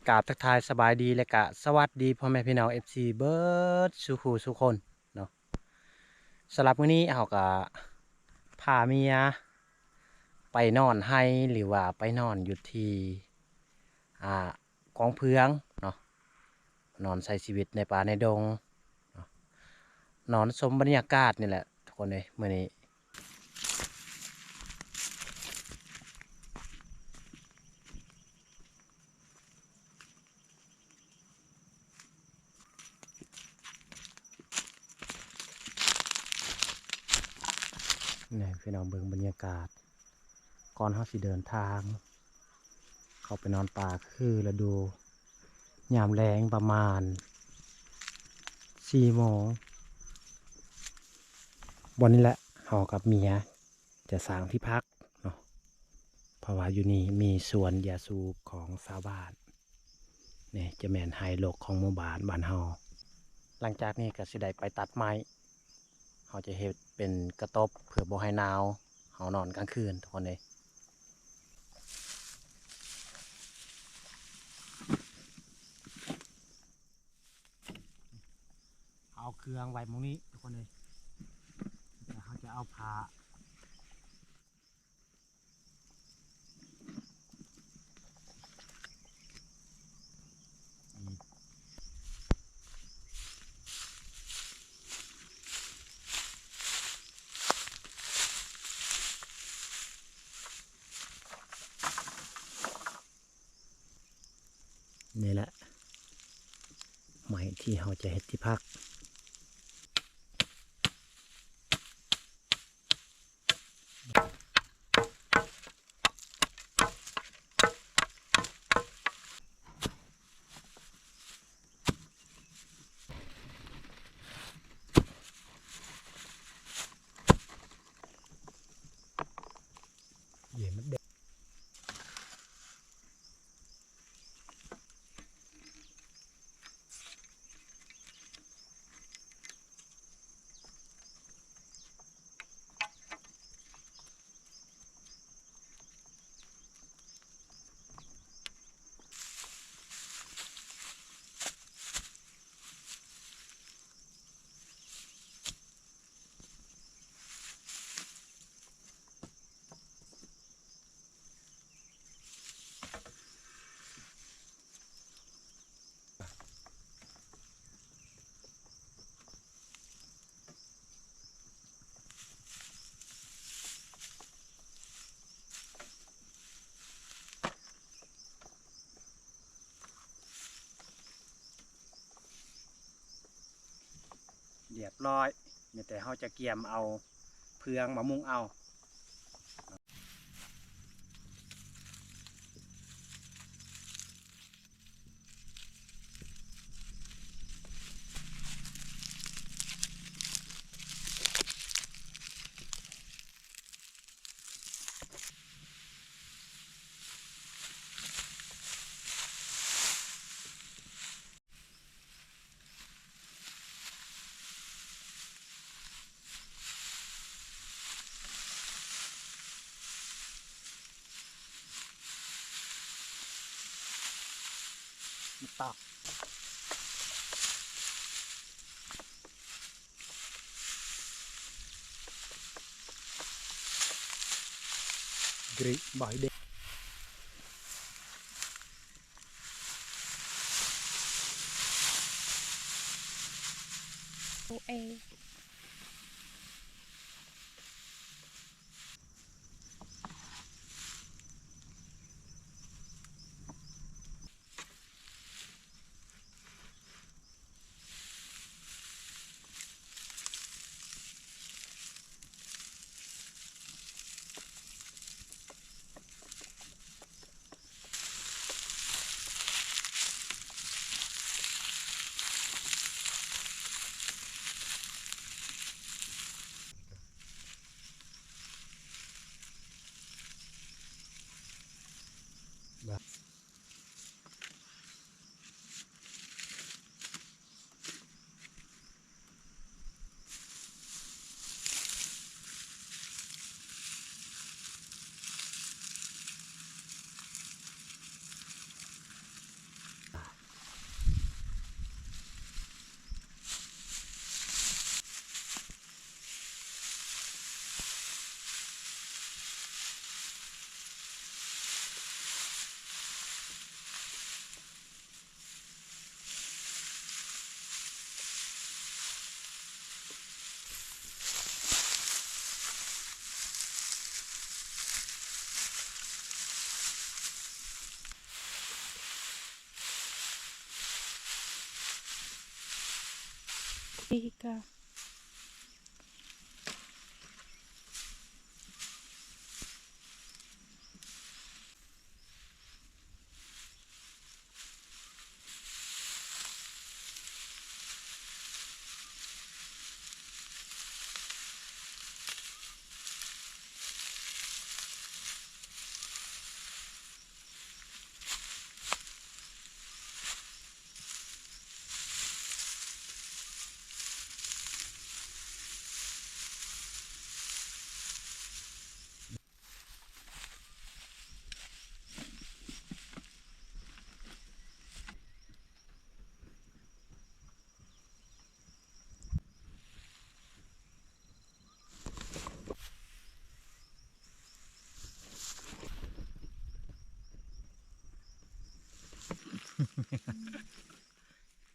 ກາບທັກທາຍສະບາຍດີ ແລະກະສະຫວັດດີພໍ່ແມ່ພີ່ນ້ອງເອັຟຊີເບິດສູ່ຄູ່ສູ່ຄົນເນາະ. ສຳລັບມື້ນີ້ເຮົາກະພາເມຍໄປນອນໄຮ່ ຫຼືວ່າໄປນອນຢູ່ທີ່ ອ່າ ກອງເຟືອງເນາະ, ນອນໃຊ້ຊີວິດໃນປ່າໃນດົງເນາະ, ນອນຊົມບັນຍາກາດນີ້ແຫຼະທຸກຄົນເອີຍ ມື້ນີ້. ນີ້ພີ່ນ້ອງເບິ່ງບັນຍາກາດ ກ່ອນເຮົາຊິເດີນທາງເຂົ້າໄປນອນປ່າ ຄືລະດູຍາມແລງປະມານສີ່ໂມງ. ບ່ອນນີ້ແຫຼະເຮົາກັບເມຍ ຈະສ້າງທີ່ພັກເນາະ ເພາະວ່າຢູ່ນີ້ມີສວນຢາສູບຂອງຊາວບ້ານ. ນີ້ຈະແມ່ນໄຮ່ລົກຂອງໝູ່ບ້ານ ບ້ານເຮົາ. ຫຼັງຈາກນີ້ກໍຊິໄດ້ໄປຕັດໄມ້ ເຮົາຈະເຮັດເປັນກະຕົບເພື່ອບໍ່ໃຫ້ໜາວ ເຮົານອນກາງຄືນທຸກຄົນເອີຍ. ເອົາເຄື່ອງໄວ້ໝ່ອງນີ້ທຸກຄົນເອີຍ ແລ້ວເຮົາຈະເອົາຜ້າ ນີ້ແຫຼະ ໄມ້ທີ່ເຮົາຈະເຮັດທີ່ພັກ. ຮຽບຮ້ອຍ ມີແຕ່ເຮົາຈະກຽມເອົາເຟືອງມາມຸງເອົາ. Ikä.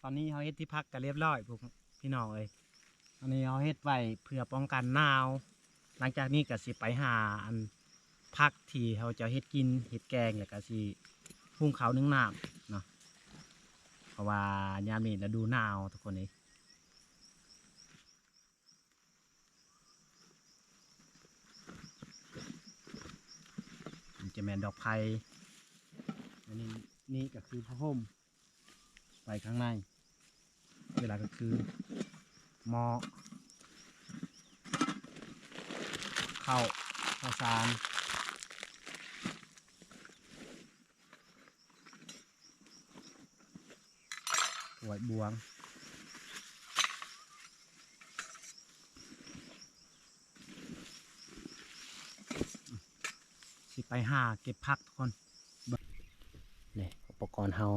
ຕອນນີ້ເຮົາເຮັດທີ່ພັກກັນລຽບລ້ອຍ ພວກພີ່ນ້ອງເອີຍ. ອັນນີ້ເຮົາເຮັດໄວ້ເພື່ອປ້ອງກັນໜາວ. ຫຼັງຈາກນີ້ກໍຊິໄປຫາອັນ ຜັກທີ່ເຮົາຈະເຮັດກິນ ເຮັດແກງ ແລ້ວກໍຊິຫຸງເຂົ້າໜຶ້ງນ້ຳເນາະ ເພາະວ່າຍາມນີ້ລະດູໜາວ ທຸກຄົນເອີຍ. ມັນຈະແມ່ນດອກໄຜ່ ອັນນີ້ ນີ້ກໍຄືຜ້າຫົ່ມໄວ້ຂ້າງໃນ ເວລາກາງຄືນ. ໝໍ້ ເຂົ້າ ເຂົ້າສານ. ກວດບວງ ຊິໄປຫາເກັບຜັກທຸກຄົນ. ເບິ່ງ ນີ້ອຸປະກອນເຮົາ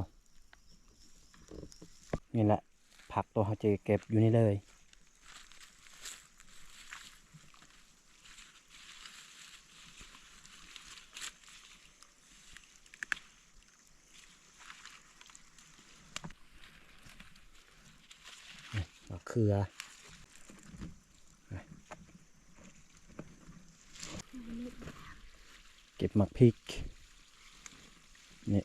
ນີ້ແຫຼະ ຜັກຕົວເຮົາຈະເກັບຢູ່ນີ້ເລີຍ. ມະເຂືອ ເກັບໝາກພິກ ນີ້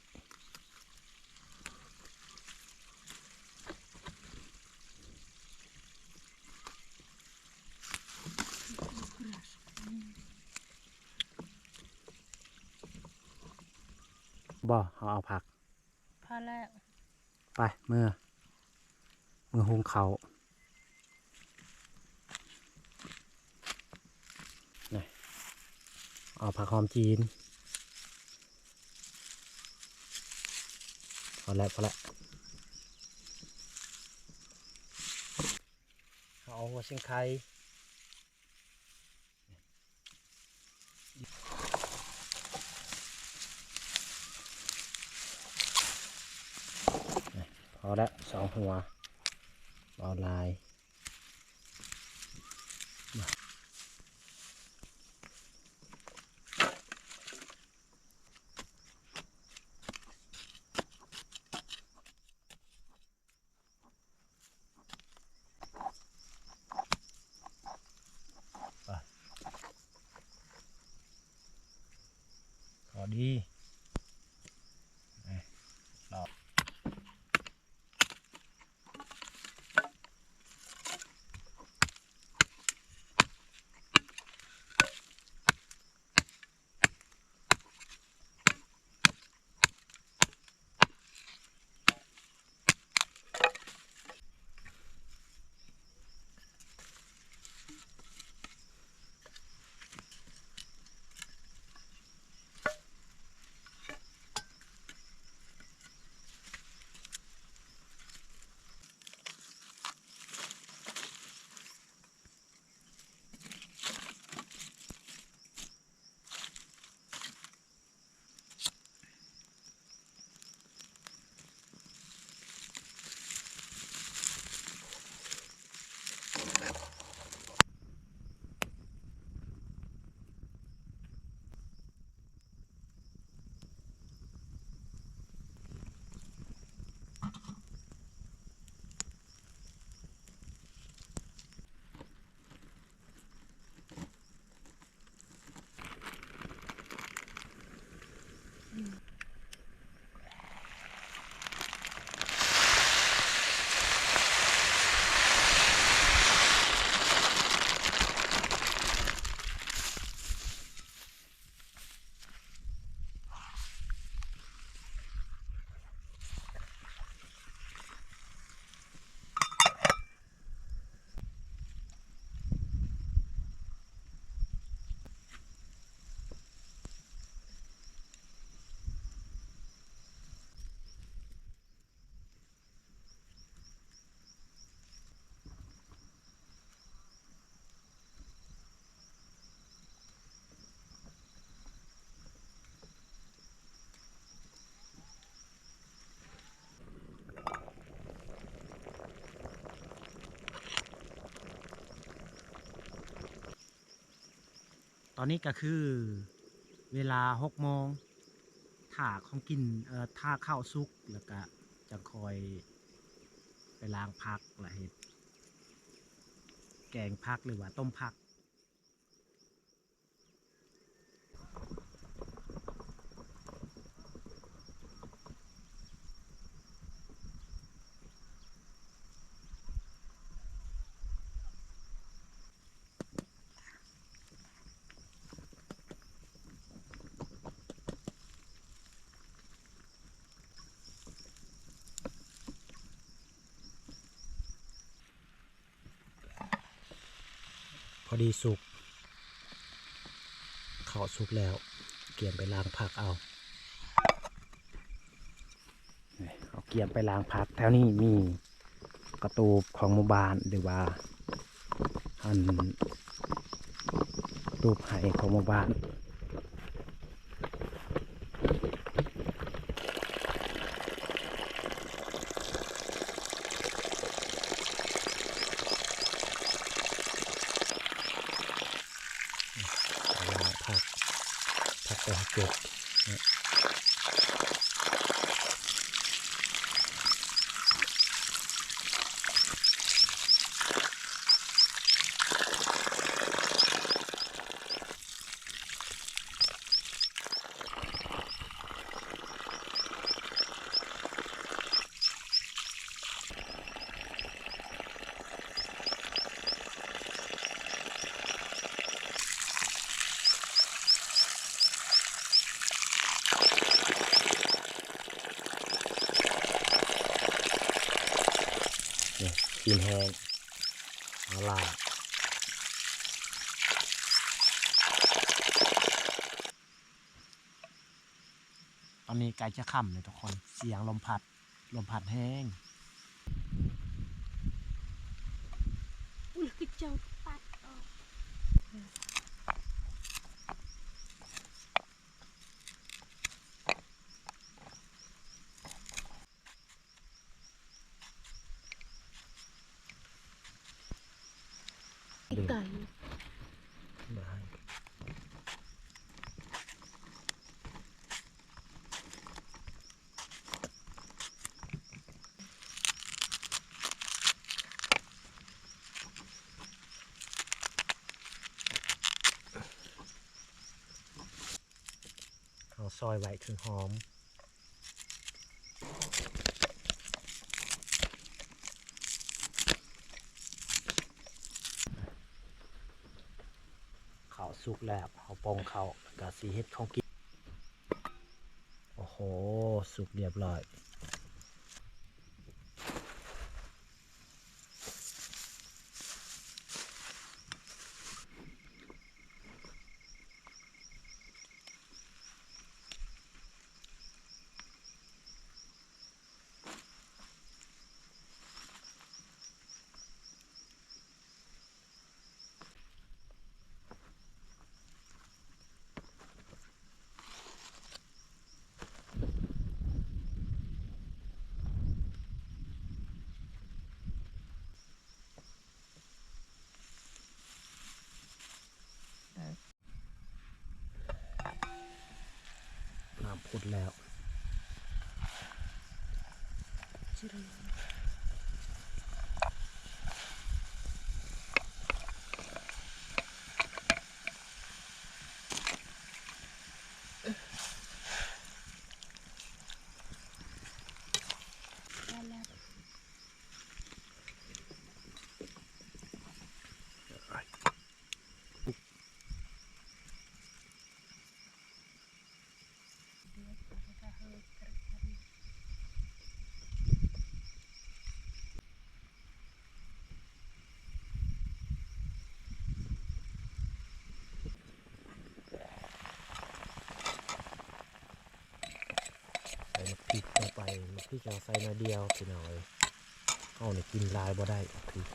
ບໍ່ ເຮົາເອົາຜັກ ພໍແລ້ວ ໄປ ເມືອ ເມືອຫຸງເຂົ້າ. ນີ້ ເອົາຜັກຫອມຈີນ ພໍແລ້ວ ພໍແລ້ວ ເຮົາເອົາຫົວຊິງໄຄ. ພໍແລ້ວ ສອງຫົວ ບໍ່ເອົາຫຼາຍ. ພໍດີ ເອົາ ດອກ. ຕອນນີ້ກໍຄືເວລາຫົກໂມງ ຖ້າຂອງກິນ ເອີ ຖ້າເຂົ້າສຸກ ແລ້ວກະຈັ່ງຄ່ອຍໄປລ້າງຜັກ ແລ້ວເຮັດແກງຜັກ ຫຼືວ່າຕົ້ມຜັກ. ພໍດີສຸກ ເຂົ້າສຸກແລ້ວ ກຽມໄປລ້າງຜັກເອົາ. ເອົາກຽມໄປລ້າງຜັກ. ແຖວນີ້ມີກະຕູບຂອງໝູ່ບ້ານ ຫຼືວ່າອັນກະຕູບໄຮ່ຂອງໝູ່ບ້ານ. ຜັກ ຜັກກໍເກັບ. ນີ້ ຊີ້ນແຫ້ງ ເອົາລາດ. ຕອນນີ້ໃກ້ຈະຄ່ຳແລ້ວທຸກຄົນ ສຽງລົມພັດ ລົມພັດແຮງ. ອຸ້ຍ ຄືເຈົ້າຕັດອອກ. ໄກ່ ເຮົາຊອຍໄວ້ ເຖິງຫອມ. ເຂົ້າສຸກແລ້ວ ເຮົາປ່ອງເຂົ້າ ແລ້ວກະຊິເຮັດຂອງກິນ. ໂອ້ໂຫ ສຸກລຽບລ້ອຍ. ນ້ຳພຸດແລ້ວ. ໃສ່ໝາກພິກລົງໄປ, ໝາກພິກເຮົາໃສ່ໜ້ອຍດຽວພີ່ນ້ອງເອີຍ, ເຮົານີ້ກິນຫຼາຍບໍ່ໄດ້ໝາກພິກ.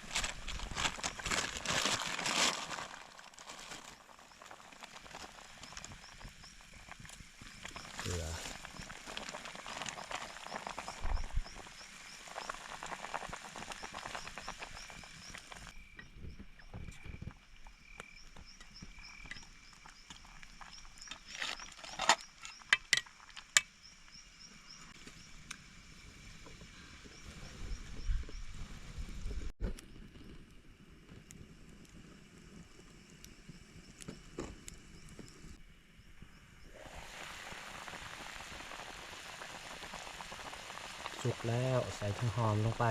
ເກືອ. ເ ສຸກແລ້ວ ໃສ່ທັງຫອມລົງໄປ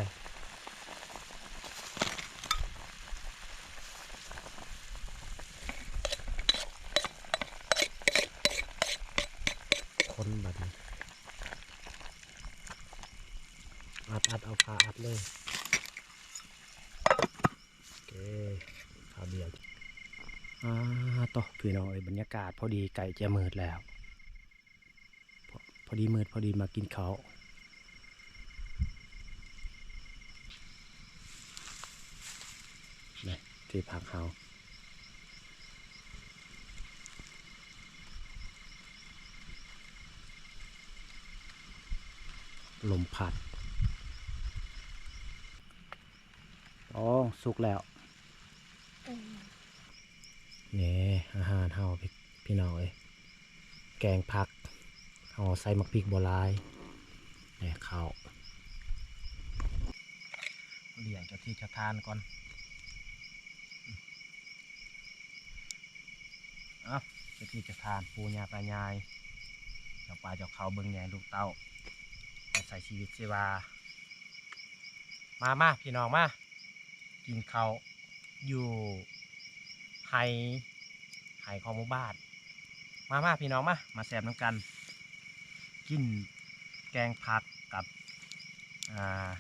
ຄົນບັດນີ້ ອັດ ອັດ ເອົາຝາອັດເລີຍ ໂອເຄ ຄາວດຽວ ອາ ໂຕ ພີ່ນ້ອງເອີຍ ບັນຍາກາດພໍດີໃກ້ຈະມືດແລ້ວ ພໍ ພໍດີມືດ ພໍດີມາກິນເຂົ້າ ນີ້ ທີ່ພັກເຮົາ ລົມພັດ ອໍ ສຸກແລ້ວ ເອີ ນີ້ອາຫານເຮົາ ພີ່ ພີ່ນ້ອງເອີຍ ແກງຜັກ ເຮົາໃສ່ໝາກພິກບໍ່ຫຼາຍ ແລະ ເຂົ້າ ລ້ຽງເຈົ້າທີ່ເຈົ້າທານກ່ອນ ເອົາ ເຈົ້າທີ່ເຈົ້າທານ ປູ່ຍ່າຕາຍາຍ ເຈົ້າປ່າເຈົ້າເຂົາ ເບິ່ງແຍງລູກເຕົ້າ ໃຫ້ໃຊ້ຊີວິດຊີວາ ມາ ມາ ພີ່ນ້ອງມາ ກິນເຂົ້າຢູ່ໄຮ່ ໄຮ່ຂອງໝູ່ບ້ານ ມາ ມາ ພີ່ນ້ອງມາ ມາແຊບນຳກັນ ກິນແກງຜັກກັບ ອ່າ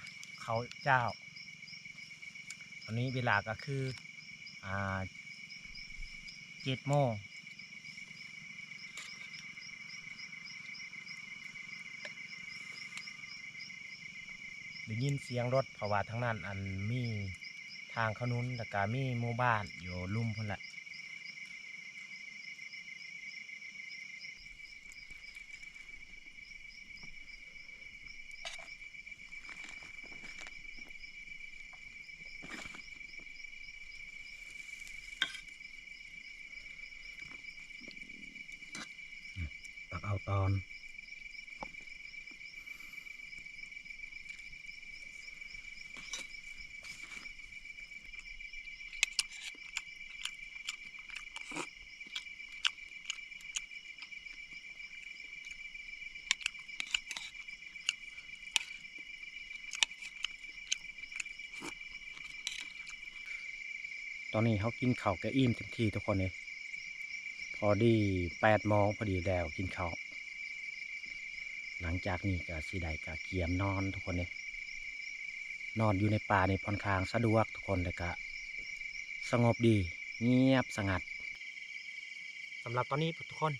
ເຂົ້າຈ້າວ ຕອນນີ້ເວລາກໍຄື ອ່າ ເຈັດໂມງ ໄດ້ຍິນສຽງລົດ ເພາະວ່າທາງນັ້ນ ອັນ ມີທາງເຂົາໜູນ ແລ້ວກະມີໝູ່ບ້ານຢູ່ລຸ່ມພຸ້ນແຫຼະ. ຕັກເອົາຕອນ ຕອນນີ້ເຮົາກິນເຂົ້າກະອີ່ມເຕັມທີ່ທຸກຄົນເອີຍ ພໍດີແປດໂມງພໍດີແລ້ວກິນເຂົ້າ ຫຼັງຈາກນີ້ກະຊິໄດ້ກະກຽມນອນທຸກຄົນເອີຍ ນອນຢູ່ໃນປ່ານີ້ຂ້ອນຂ້າງສະດວກທຸກຄົນ ແລະກະສະຫງົບດີ ງຽບສະຫງັດ. ສຳລັບຕອນນີ້ທຸກຄົນ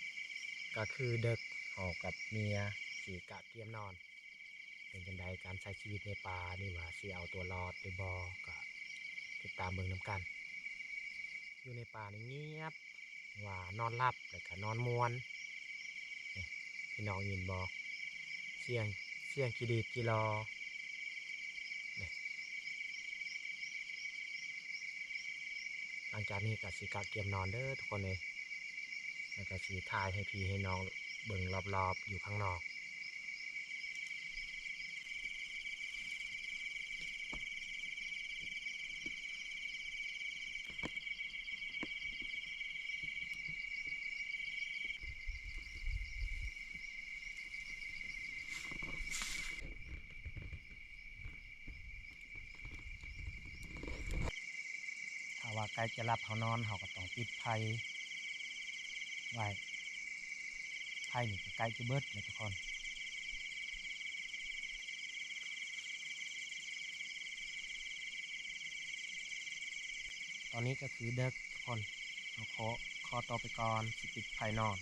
ກະຄືເດິກ ເຮົາກັບເມຍຊິກະກຽມນອນ ເປັນຈັ່ງໃດການໃຊ້ຊີວິດໃນປ່ານີ້ ວ່າຊິເອົາຕົວລອດຫຼືບໍ່ ກະຕິດຕາມເບິ່ງນຳກັນ. ຢູ່ໃນປ່ານີ້ງຽບ ວ່ານອນຫຼັບ ແລ້ວກະນອນມ່ວນ ນີ້ ພີ່ນ້ອງຍິນບໍ່ ສຽງ ສຽງຈີດີດຈີລໍ ນີ້ ຫຼັງຈາກນີ້ກະຊິກະກຽມນອນເດີທຸກຄົນເອີຍ ແລ້ວກະຊິຖ່າຍໃຫ້ພີ່ໃຫ້ນ້ອງເບິ່ງລອບໆຢູ່ຂ້າງນອກ. ຖ້າວ່າໃກ້ຈະຫຼັບເຮົານອນ ເຮົາກໍຕ້ອງປິດໄຟໄວ້ ໄຟນີ້ກໍໃກ້ຈະເບິດແລ້ວທຸກຄົນ. ຕອນນີ້ກໍຄືເດິກທຸກຄົນ ເຮົາຂໍ ຂໍຕົວໄປກ່ອນ ຊິປິດໄຟນອນ.